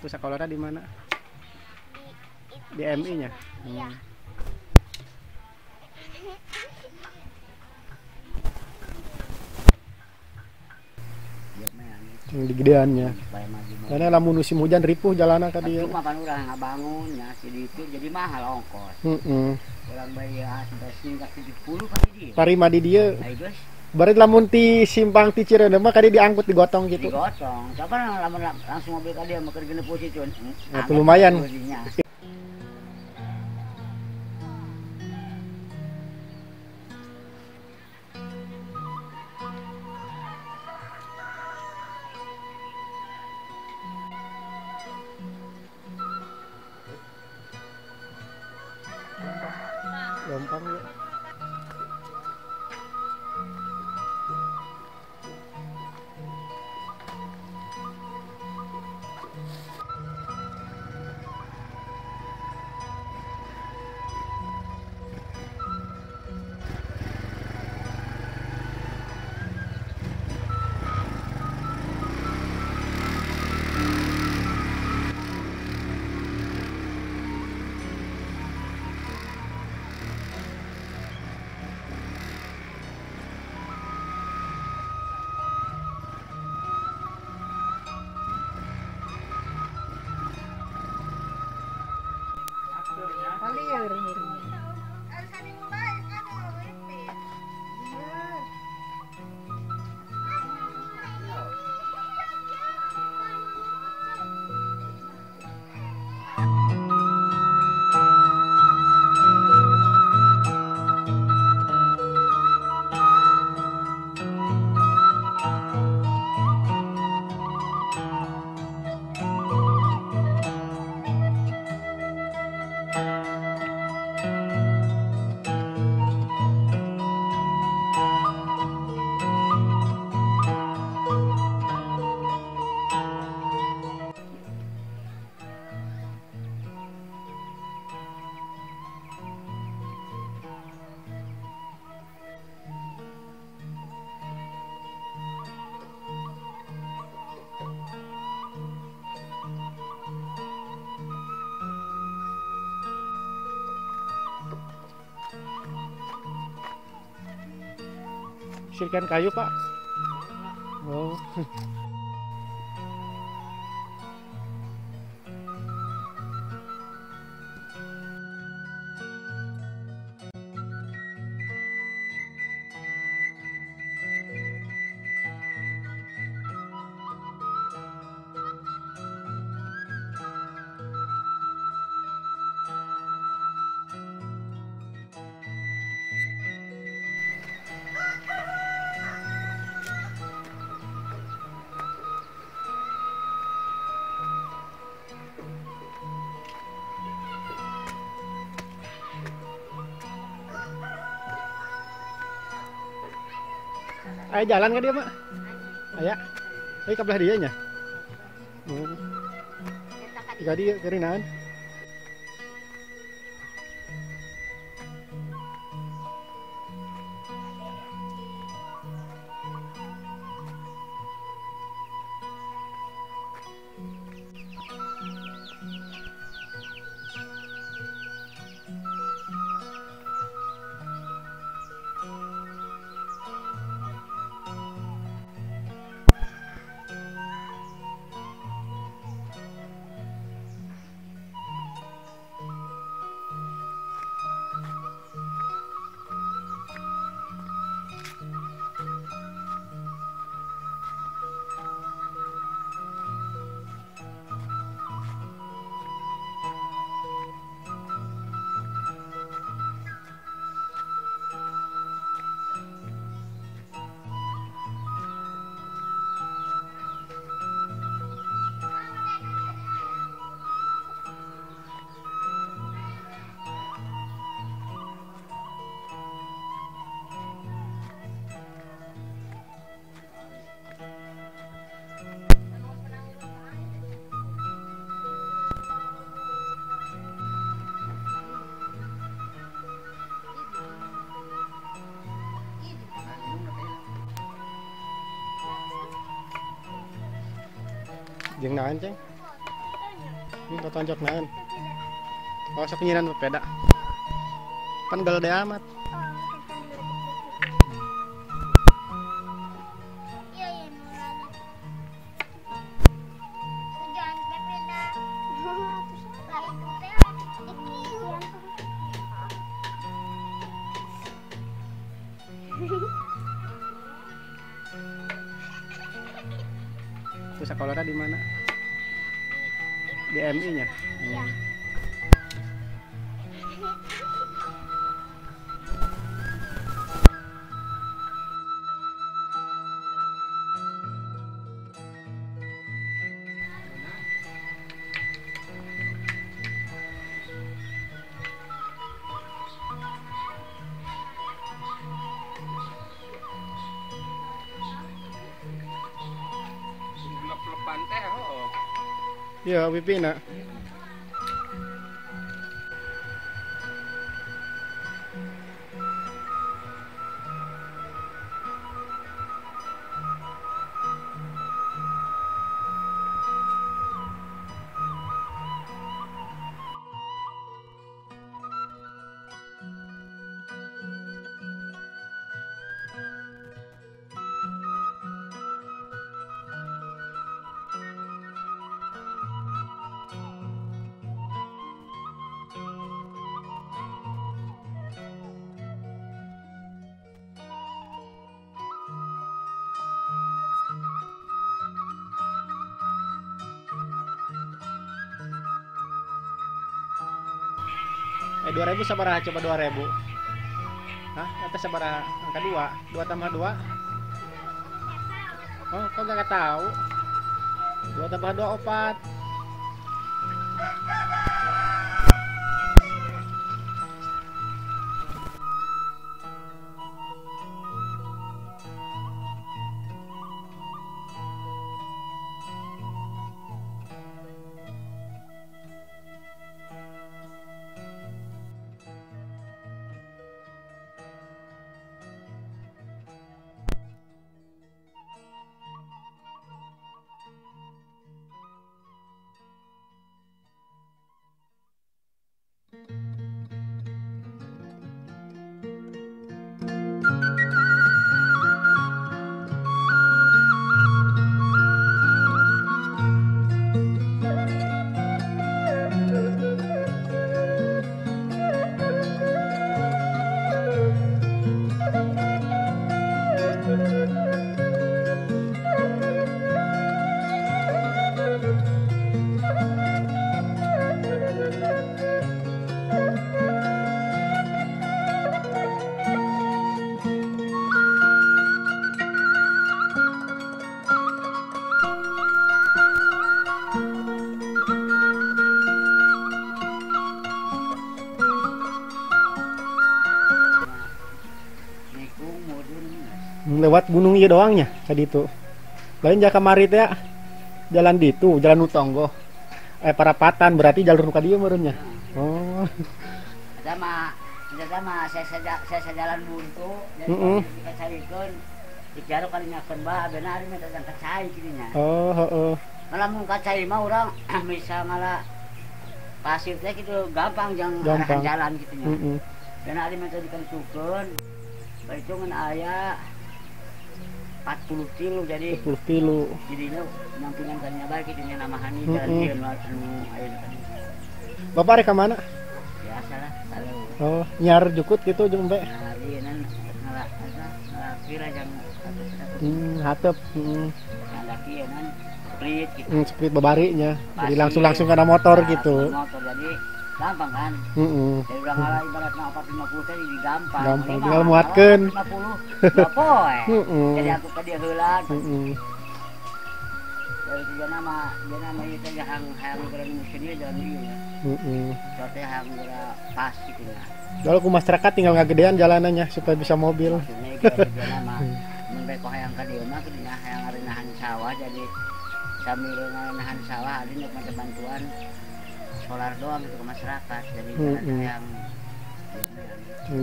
Itu sekolahnya di mana? Di MI-nya. Iya. Yang di gedeannya. Karena lamun musim hujan ripuh jalanna ka dieu. Cuma kan urang ngabangun nya sedikit jadi mahal ongkos. Heeh. Urang bayar sampai 70 pasti dia. Tarima di dieu. Bari lamun ti simpang ti Cireundeu mah kadi diangkut digotong gitu. Digotong. Coba lamun langsung mobil ka dieu mah keur 60 itu. Nah, itu lumayan. Gampang ya. Sirkan kayu, Pak. Oh. Ayo jalan ke dia, Mak? Ayo. Ayo ke belah dia nya. Tiga dia kerinaan. Jeung naon, Ceng? Tonjok naon? Oh, sok nyiran sepeda. Pan gede amat. Itu sekolahnya di mana? Di MI-nya? Iya. Iya, Wipina. Eh 2000 sabaraha, coba 2000. Hah? Eta sabaraha? Angka 2. 2 tambah 2. Oh, kok gak tahu? 2 tambah 2 4. Lewat gunung ieu doangnya tadi itu. Lain jaka kamari teh jalan ditu, jalan Utonggo. Parapatan berarti jalur nu ka dieu meureun nya. Oh. Eta mah saya jalan buntu jadi dikacaikeun dikjaro kali nyakeun bae benar ari mah teh kacai kitu nya. Oh, heeh. Lamun kacai mah urang bisa malah pasir teh kitu gampang jang jalan kitu nya. Dan ari mah teh dikentukeun. Itu ngan aya 40 kilo jadi 40 kilo. Jadinya nampingan tanya baik itu nya namahani jalan ieu nu ayeuna tadi. Bapak rek ka mana? Biasa lah, kalau. Oh, nyar jukut gitu jeung embe. Nah, ieu nan ngalah ngalah jang hatep. Ngandaki ieu nan split gitu. Split babarinya. Jadi langsung-langsung kana motor gitu. Motor jadi gampang kan? Jadi urang ngalah ibaratna 450 teh jadi gampang. Gampang tinggal muatkeun. 50 poe. Jadi aku ka dieu heula. Dari tiga nama, dia nama ieu teh hayang geura musim ieu jalan ieu ya. Teh hayang geura pas kitu nya. Lalu ku masyarakat tinggal ngagedean jalanannya supaya bisa mobil. Maksudnya tiga nama. Mun beko hayang ka dieu mah kitu nya hayang ngarenahan sawah jadi sambil ngarenahan sawah ari nek bantuan solar doang gitu ke masyarakat jadi yang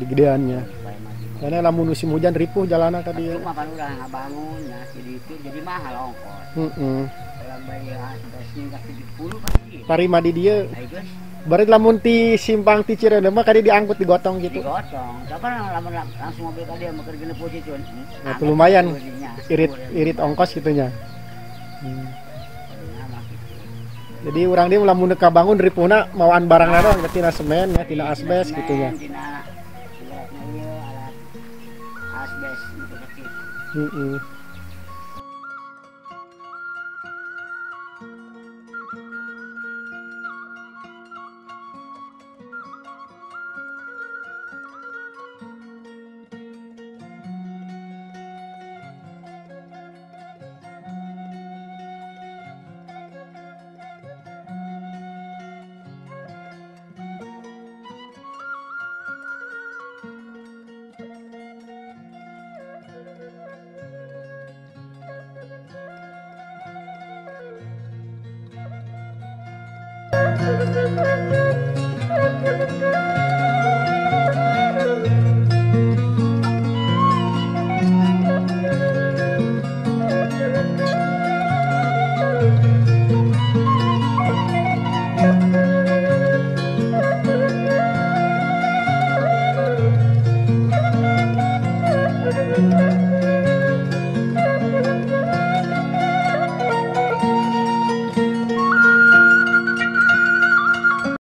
digedeannya. Karena lamun musim hujan ripuh jalanan tadi ya. Cuma kan udah ngabangun ya, jadi itu jadi mahal ongkos. Sampai asbesnya ka 70 pasti. Tarima di dieu. Berarti lamun ti simpang ti Cireundeu mah kadi diangkut digotong gitu. Digotong. Coba lamun langsung mobil ka dieu mah keur 60 itu. Nah, itu lumayan irit ongkos gitunya. Jadi urang dia lamun ka bangun ripuhna mawaan barang doang tina semen ya, tina asbes gitu nya. Tina ieu alat asbes nu kecil. Heeh.